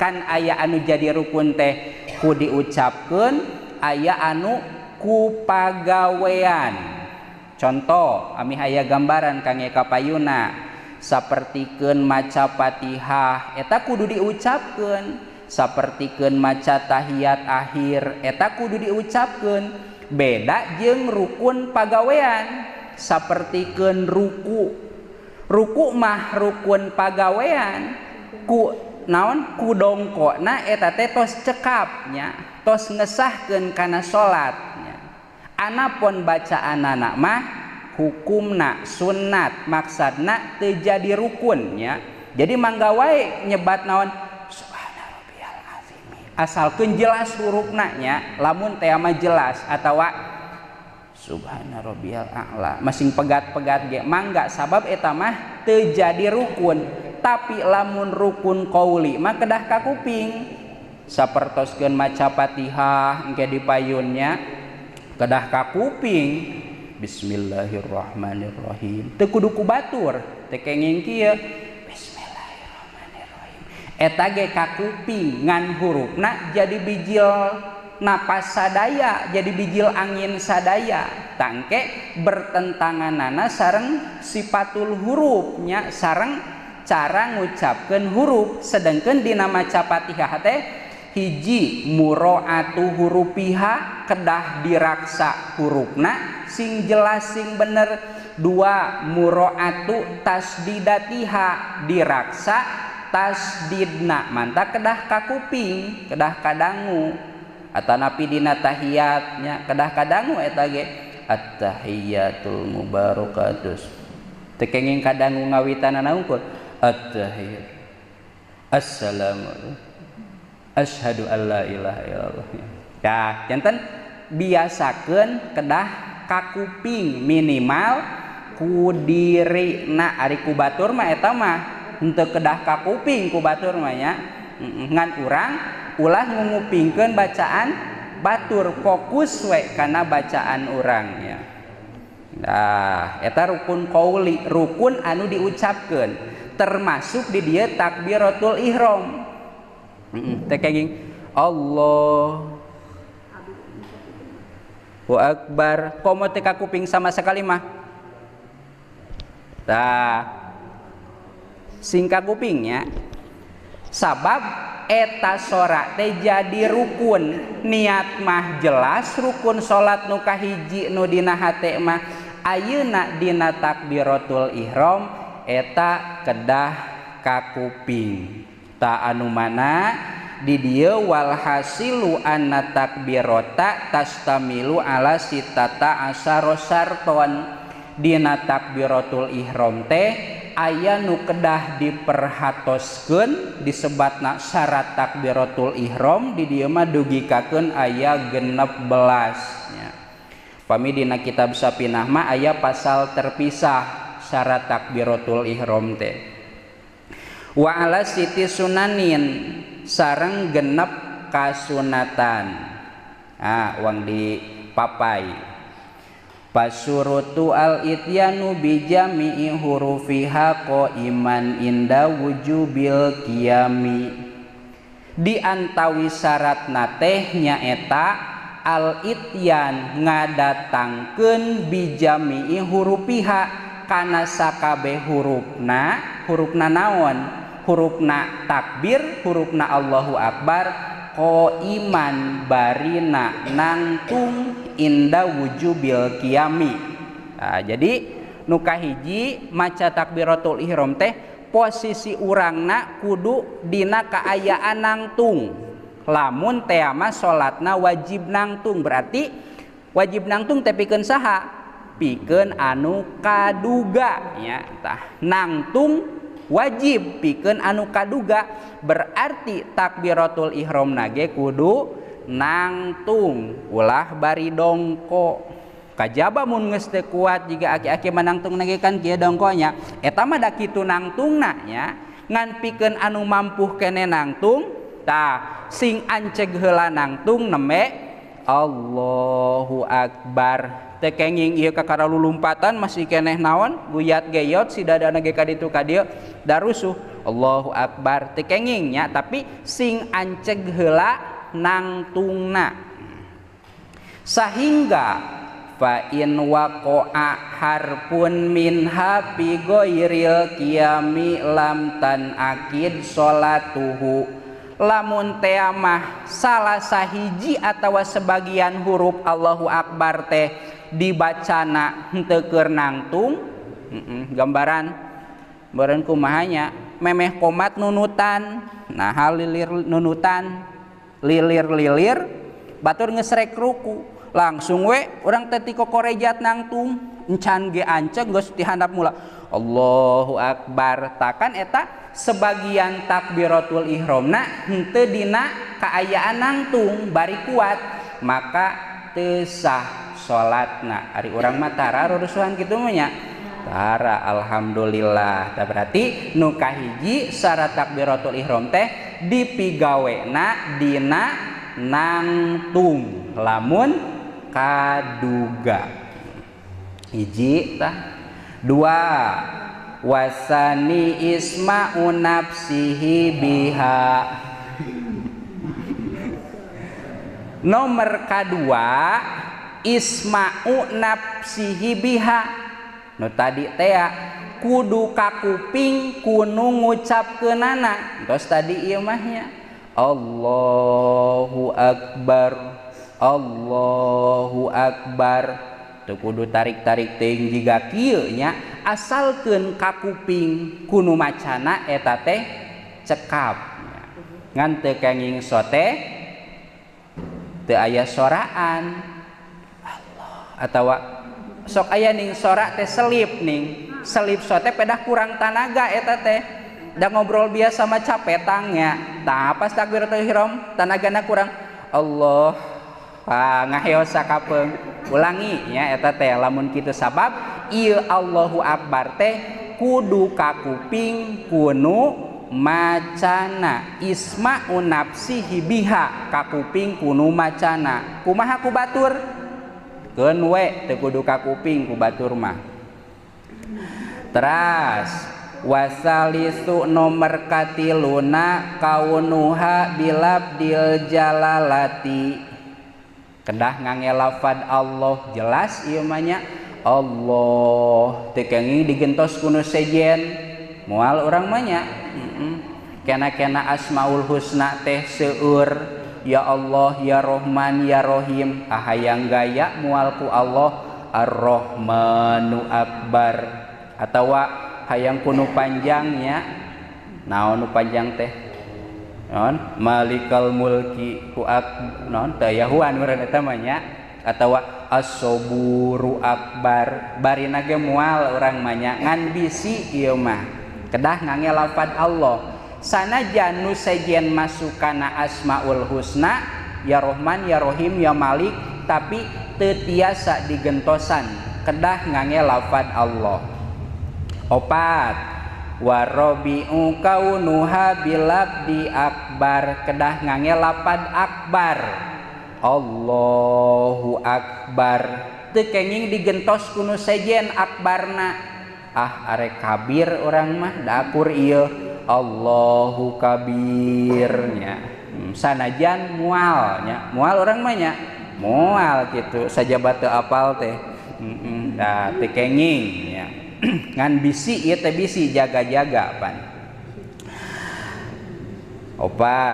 Kan aya anu jadi rukun teh ku diucapkeun, aya anu ku pagawean. Contoh amih aya gambaran kangge kapayuna, sapertikeun maca Fatihah eta kudu diucapkeun, sapertikeun maca tahiyat akhir eta kudu diucapkeun. Beda jeung rukun pagawean, sapertikeun ruku. Ruku mah rukun pagawean, ku naon ku dongkona eta teh tos cekap nya, tos ngesahkeun kana salat nya. Anapun bacaanana mah hukumna sunat, maksadna teu jadi rukun nya. Jadi mangga wae nyebat naon subhana rabbiyal azim, asalkeun jelas hurufna nya. Lamun teh mah jelas atawa subhana rabbiyal a'la masing pegat-pegat ge mangga, sabab eta mah teu jadi rukun. Tapi lamun rukun qauli mah kedah ka kuping, sapertoskeun maca Fatihah engke di payunnya kedah ka kuping, bismillahirrahmanirrahim, teu kudu ku batur, teu kenging kieu bismillahirrahmanirrahim, eta ge ka kuping ngan hurufna jadi bijil napas sadaya, jadi bijil angin sadaya. Tangke bertentanganana sareng sifatul hurufnya, sareng cara ngucapkeun huruf. Sedangkan dina maca Fatihah teh hiji muroatu hurufiha, kedah diraksa hurufna sing jelas sing bener. Dua muroatu tasdidatiha, diraksa tasdidna, mantap kedah ka kuping, kedah kadangu. Atanapi dina tahiyatnya kedah kadangu eta ge at-tahiyatul mubarakatus, teu kenging kadangu ngawitanana unggul at-tahiyat assalamu asyhadu alla ilaha illallah. Ya, janten biasakeun kedah kakuping minimal ku dirina. Ari ku batur mah eta mah henteu kedah kakuping ku batur mah nya. Ngan urang ulah ngungupingkeun bacaan batur, fokus we kana bacaan urang nya. Nah, eta rukun qauli, rukun anu diucapkeun, termasuk di dieu takbiratul ihram. Teh kenging Allahu Akbar, komo teu kakuping sama sekali mah. Tah, sing kakupingnya, sabab eta sora teh jadi rukun. Niat mah jelas rukun salat nu kahiji nu dina hate mah. Ayeuna dina takbiratul ihram eta kedah kakuping. Ta anu mana di dieu walhasilu anna takbirata tastamilu ala sitata asyara syarton. Dina takbiratul ihram teh aya nu kedah diperhatoskeun, disebatna syarat takbiratul ihram di dieu mah dugikakeun aya 16 nya. Pami dina kitab Safinah mah aya pasal terpisah syarat takbiratul ihram teh. Wa ala siti sunanin, sareng genep kasunatan. Ah, uang di papai. Pasurutu al ityanu bijami'i hurufiha qaiman inda wujubil qiyami. Di antawi syaratna teh nyaeta al ityan ngadatangkeun bijami'i hurufiha kana sakabeh hurufna, hurufna naon? Hurufna takbir, hurufna Allahu Akbar, qaiman barina nangtung inda wujubil qiyami. Nah, jadi nu kahiji maca takbiratul ihram teh posisi urangna kudu dina kaayaan nangtung. Lamun teh mah salatna wajib nangtung, berarti wajib nangtung teh pikeun saha? Pikeun anu kaduga nya. Tah, nangtung wajib pikeun anu kaduga, berarti takbiratul ihram nage kudu nangtung, ulah bari dongko. Kajaba mun geus teu kuat jiga aki-aki manangtung nage kan kieu dongkonya, eta mah da kitu nangtungna nya. Ngan pikeun anu mampuh kene nangtung, tah sing anceg heula nangtung nembe Allahu Akbar. Teu kenging ieu kakara lulumpatan masih keneh naon guyat geyot si dadana ge ka ditu ka dieu darusuh. Allahu akbar teu kenging nya, tapi sing anceg heula nangtungna. Sahingga fa in waqa'a harfun minha fi ghairil qiyami lam tanakid sholatuhu. Lamun teh mah salah sahiji atawa sebagian huruf Allahu akbar teh dibacana henteu keur nangtung, gambaran beureun kumaha nya, memeh komat nunutan, nah lilir nunutan, lilir-lilir batur ngesrek ruku, langsung we urang teh ti kokorejat nangtung, encan ge anceg geus ti handap mula Allahu akbar. Takan eta sebagian takbiratul ihramna henteu dina kaayaan nangtung bari kuat, maka teu sah salatna. Ari urang mah tara rurusuhan kitu mah nya, tara, alhamdulillah. Tah berarti nu kahiji syarat takbiratul ihram teh dipigawena dina nangtung lamun kaduga. Hiji tah. Dua, wasani isma'u nafsihi biha. Nomor kadua isma'u nafsihi biha. Nu tadi teh kudu kakuping kunu ngucapkeunana. Entos tadi ieu mah nya Allahu akbar, Allahu akbar. Teu kudu tarik-tarik teuing jiga kieu nya, asalkeun kakuping kunu macana eta teh cekap. Ngan teu kenging sote teu aya soraan Allah atawa sok aya ning sorak teh selip ning selip sote pedah kurang tanaga eta teh, da ngobrol biasa mah capetang nya. Tah pas takbiratul ihram tanagana kurang, Allah ngaheo sakapeung. Ulangi nya eta teh lamun kitu, sabab ieu Allahu akbar teh kudu kakuping kunu macana, isma'u nafsihi biha, kakuping kunu macana. Kumaha ku batur? Keun we teu kudu kakuping ku batur mah. Teras wasalisu nomor katiluna kaunuha bilabdil jalalati. Kedah ngange lafad Allah jelas ieu mah nya, Allah teu kenging digentos ku nu sejen moal urang mah nya. Kena-kena asmaul husna teh seueur, ya Allah ya Rahman ya Rahim, ahayang gaya moal ku Allah Ar-Rahmanu Akbar, atawa hayang ku nu panjangnya, naon nu panjang teh non Malikal Mulki ku non teu yahuan meureun eta mah nya, atawa As-Saburu Akbar, barina ge moal urang mah nya, ngan bisi ieu mah kedah ngange lafad Allah. Sanajan nu sejen masukana asmaul husna ya Rahman ya Rahim ya Malik, tapi teu tiasa digentosan, kedah ngange lafad Allah. Opat, warabi'u kaunuha bilabdi akbar, kedah ngange lafad akbar, Allahu akbar, teu kenging digentos ku nu sejen akbarna. Ah arek kabir urang mah da akur ieu Allahu kabirnya. Sanajan mual nya, mual urang mah nya, mual kitu sajaba teu apal teh. Da teu kenging nya. Ngan bisi ieu teh bisi jaga-jaga pan. Opat.